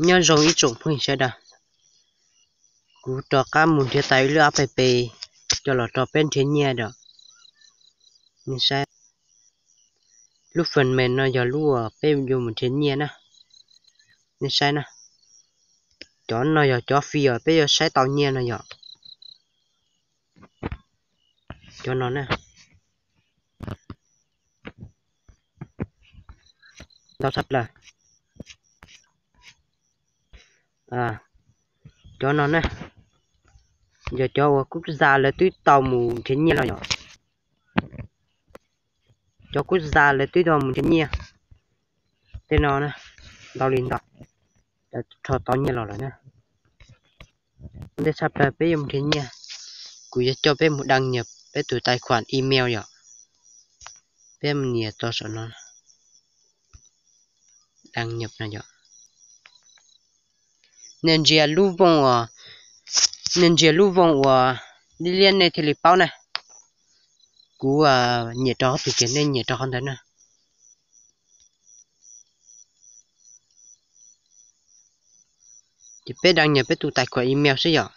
Nyob zoo ib tsoom phooj ywg sawv daws, kuv rov qab mus nrhiav tau ib lub app Pi coj los rau peb nrhiav nyiaj os. Nej saib, lub phần mềm no yog lub uas peb yuav mus nrhiav nyiaj na. Nej saib na, cov no yog cov free uas peb yuav saib tau nyiaj no yom. Cov no na, ntau tshaj plaws. Cov no na, yog cov uas quốc gia lawv twb tau mus nrhiav nyiaj los yom. Cov quốc gia lawv twb tau mus nrhiav nyiaj tej no na, ntau li ntau, rho tau nyiaj los lawm na. Ua ntej tshaj plaws peb yuav mus nrhiav nyiaj, kuv yuav coj peb mus đăng nhập peb tus tài khoản email yom. Peb mus nias tau saum no, đăng nhập no yom. Nej ntsia lub vooj uas, nej ntsia lub vooj uas liab liab nej thiaj li paub na. Kuv nyiam rau qhov twg ces nej nyiam rau qhov ntawd na. Ces peb đăng nhập peb tus tài khoản email xwb yom.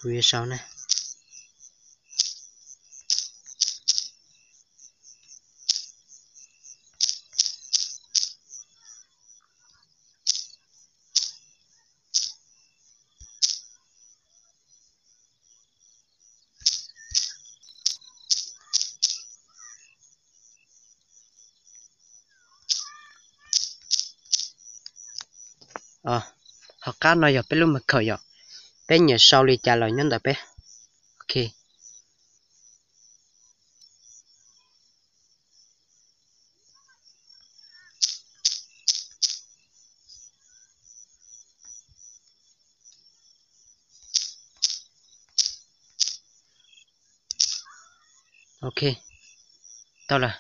Kuv yuav sau na. Hauv qab no yog peb lub mật khẩu yom. Peb nyiam sau li cas los nyob ntawm peb. Ok. Ok, tau lawm.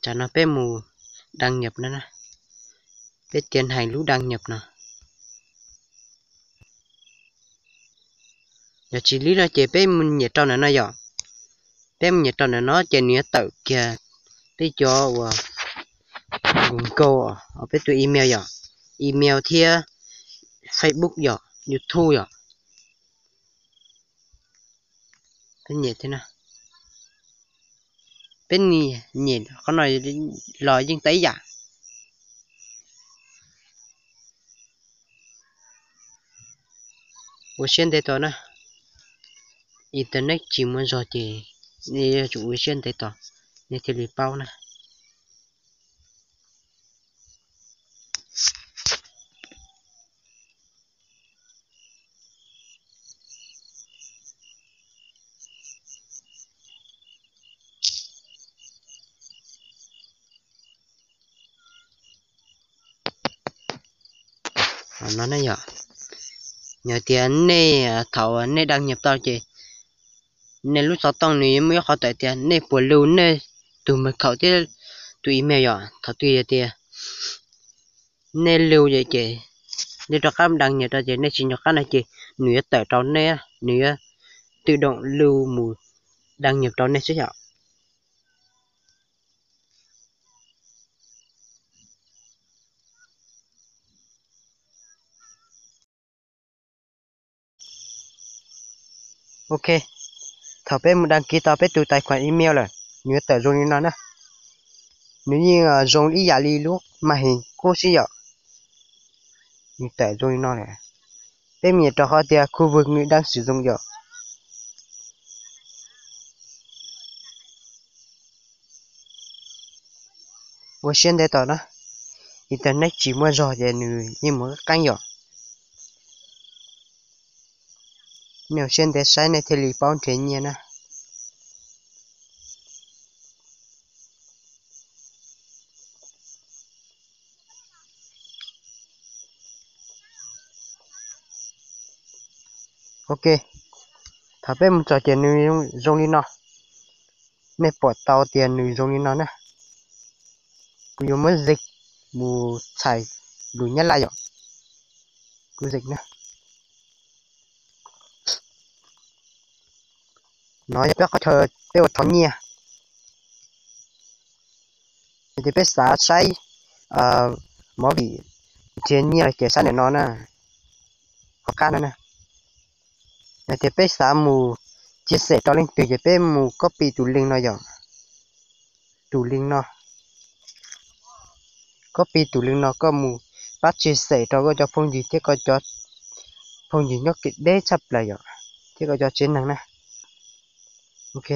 Tsam no peb mus đăng nhập no na. Peb tiến hành lub đăng nhập no. Yog tsis li no ces peb mus nyem rau ntawm no yom. Peb mus nyem rau ntawm no ces nws yuav tawm kiag peb cov uas Google, peb tus email yom, email thiab Facebook yom, YouTube yom. Peb nyem thiab na. Peb nyem qhov no los yeej tau ib yam. Ua siab ntev tos na. Internet tsis muaj zog ces nej yuav tsum ua siab ntev tos, nej thiaj li paub na. No ne yom, yog tias nej thaum nej đăng nhập tau ces nej lub xov tooj nws yuav muaj ib qhov tawm tias nej puas lưu nej tus mật khẩu thiab tus email yom. Thaum twg yog tias nej lưu ces nej rov qab đăng nhập rau ces nej tsis nco qab no ces nws yuav tawm rau nej, nws yuav tự động lưu mus đăng nhập rau nej xwb yom. Ok, thaum peb mus đăng ký tau peb tus tài khoản email lawm, nws yuav tawm zoo li no na. Nws yeej zoo ib yam li lub màn hình cũ xwb yom. Nws tawm zoo li no lawm. Peb mus nyem rau qhov tias khu vực người đang sử dụng yom. Ua siab ntev tos na, internet tsis muaj zog ces nws yeej mus qeeb yom. Nej ua siab ntev saib nej thiaj li paub nrhiav nyiaj na. Ok, thaum peb mus txog ces nws zoo li no. Nej pom tau tias nws zoo li no na. Kuv yuav muab dịch mus txhais lus Nyab Laj yom. Kuv dịch na. No yog peb qhov chaw peb ua rho nyiaj. Yog tias peb xav saib movie nrhiav nyiaj los ces saib ntawm no na, hauv qab no na. Yog tias peb xav mus chia sẻ rau leej twg ces peb mus copy tus link no yom. Tus link no, copy tus link no koj mus pab chia sẻ rau koj cov phooj ywg thiab koj cov phooj ywg nyob kev deb tshaj plaws yom, thiab koj cov tsev neeg na. Ok,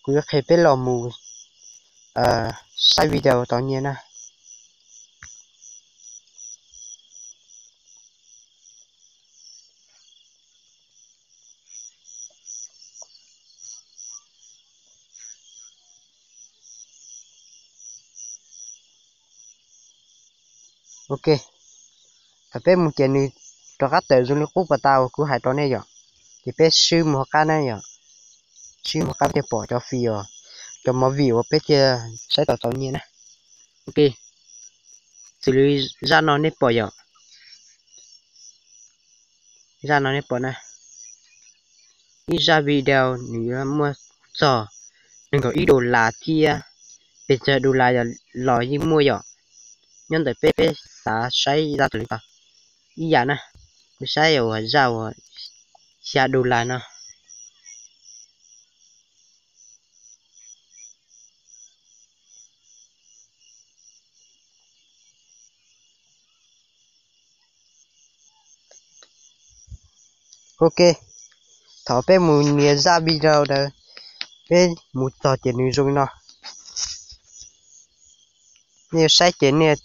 kuv yuav qhia peb los mus saib video tau nyiaj na. Ok, thaum peb mus ces nws rov qab tawm zoo li qub pas tas uas kuv hais rau nej yom. Ces peb swb mus hauv qab na yom. Swb mus hauv qab thiaj pom cov fi os, cov movie uas peb thiaj saib tau tau nyiaj na. Ok, xws li zaj no nej pom yom. Zaj no nej pom na, ib zaj video nws yuav muaj txog nees nkaum ib dollar thiab pes tsawg dollar los yeej muaj yom. Nyob ntawm peb, peb xav saib zaj twg li tau ib yam na. Peb saib uas zaj uas xya dollar no. Ok, thaum peb mus nias zaj video ntawd, peb mus txog ces nws zoo li no. Nej yuav saib ces nej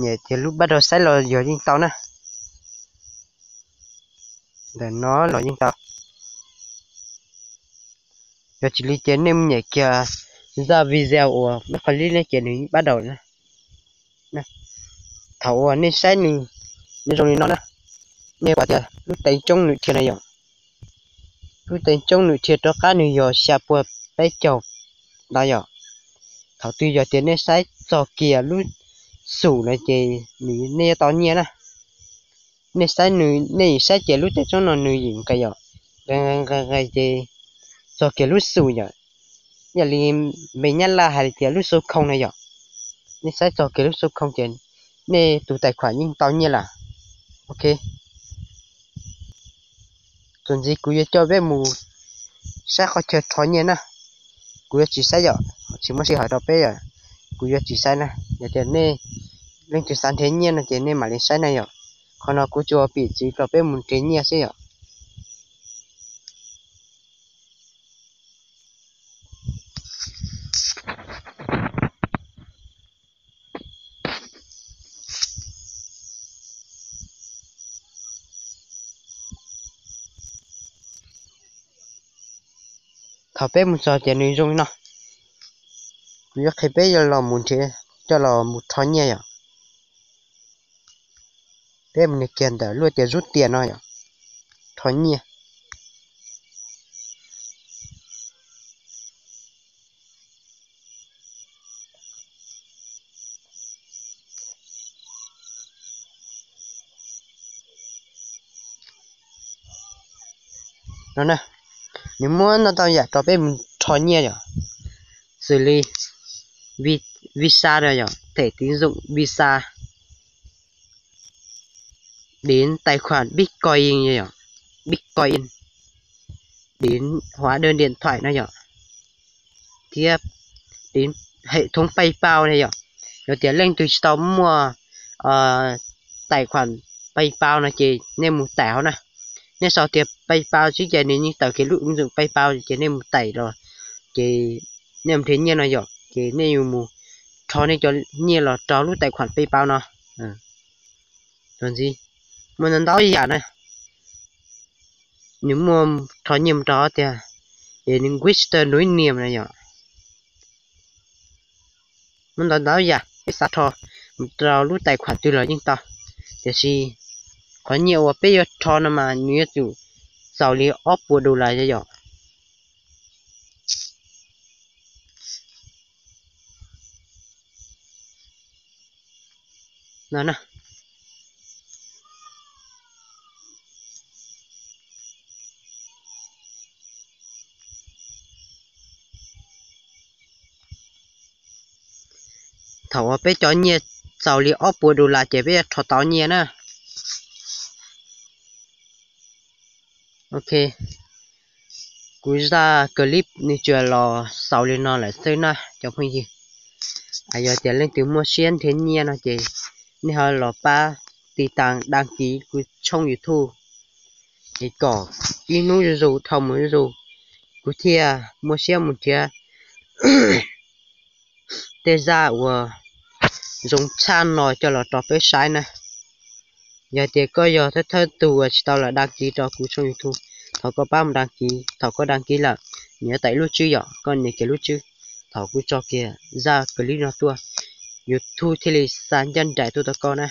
nyem kiag lub bắt đầu saib los yog yeej tau na. Ntawm no los yeej tau. Yog tsis li ces nej mus nyem kiag zaj video uas peb qhov lib ne ces nws bắt đầu na. Thaum uas nej saib nws, nws zoo li no na, nej pom tias lub teev tsoob nws dhia na yom. Lub teev tsoob nws dhia rov qab nws yog xya puas peb caug ntawd yom. Thaum twg yog tias nej saib txog kiag lub xum no ces nws, nej yuav tau nyiaj na. Nej saib nws, nej yim saib ces lub teev tsoob no nws yim nqes yom, nqes nqes nqes ces txog kiag lub xum yom. Yam li npe nyab laj hais tias lub xu khoo na yom. Nej saib txog kiag lub xu khoo ces nej tus tais khuam yeej tau nyiaj lawm. Ok, txuas ntxiv kuv yuav coj peb mus saib qhov chaw rho nyiaj na. Kuv yuav tsis saib yom, tsis muaj sij hawm rau peb yom. Kuv yuav tsis saib na. Yog tias nej leej twg xav nrhiav nyiaj no ces nej mam li saib na yom. Qhov no kuv tsuas piv txwv rau peb mus nrhiav nyiaj xwb yom. Thaum peb mus txog ces nws zoo li no. Kuv yuav qhia peb yuav los mus nrhiav, coj los mus rho nyiaj yom. Peb mus nias kiag ntawm lub tias rút tiền no yom, rho nyiaj. No na, nws muaj ntau ntau yam rau peb mus rho nyiaj yom, xws li Visa no yom, thẻ tín dụng Visa, đến tài khoản Bitcoin yom, Bitcoin, đến hóa đơn điện thoại no yom, thiab đến hệ thống PayPal no yom. Yog tias leej twg tsis tau muaj tài khoản PayPal no ces nej mus tải hauv na. Nej sau tias PayPal xwb ces nws yeej tawm kiag lub ứng dụng PayPal ces nej mus tải los, ces nej mus nrhiav nyiaj no yom, ces nej yuav mus rho nej cov nyiaj los rau lub tài khoản PayPal no. Ntxiv, muaj ntau ntau yam na, nws muaj rho nyiaj mus rau tiag, es nws Western nối niềm na yom. Muaj ntau ntau yam, peb xav rho mus rau lub tài khoản twg los yeej tau, tiam sis qhov nyiaj uas peb yuav rho no mas nws yuav tsum txaus li ob puas dollar yom. No na, thaum uas peb cov nyiaj txaus li ob puas dollar ces peb yuav rho tau nyiaj na. Ok, kuv zaj clip no tsuas los xaus li no lawm xwb na cov phooj ywg. Yog tias leej twg muaj siab nrhiav nyiaj no ces nej ho los pab tiv tas đăng ký kuv tshooj YouTube es kom ib hnub zuj zus dhau mus zuj zus kuv thiaj muaj siab mus nrhiav tej zaj uas zoo tshaj no coj los rau peb saib na. Yog tias koj yog thawj thawj tug uas tsis tau los đăng ký rau kuv tshooj YouTube, thov koj pab mus đăng ký. Thaum koj đăng ký lawm, nws yuav tawm ib lub tswb yom, koj nias kiag lub tswb. Thaum kuv tso kiag zaj clip no tuaj, YouTube thiaj li xa ncaj nraim tuaj rau koj na.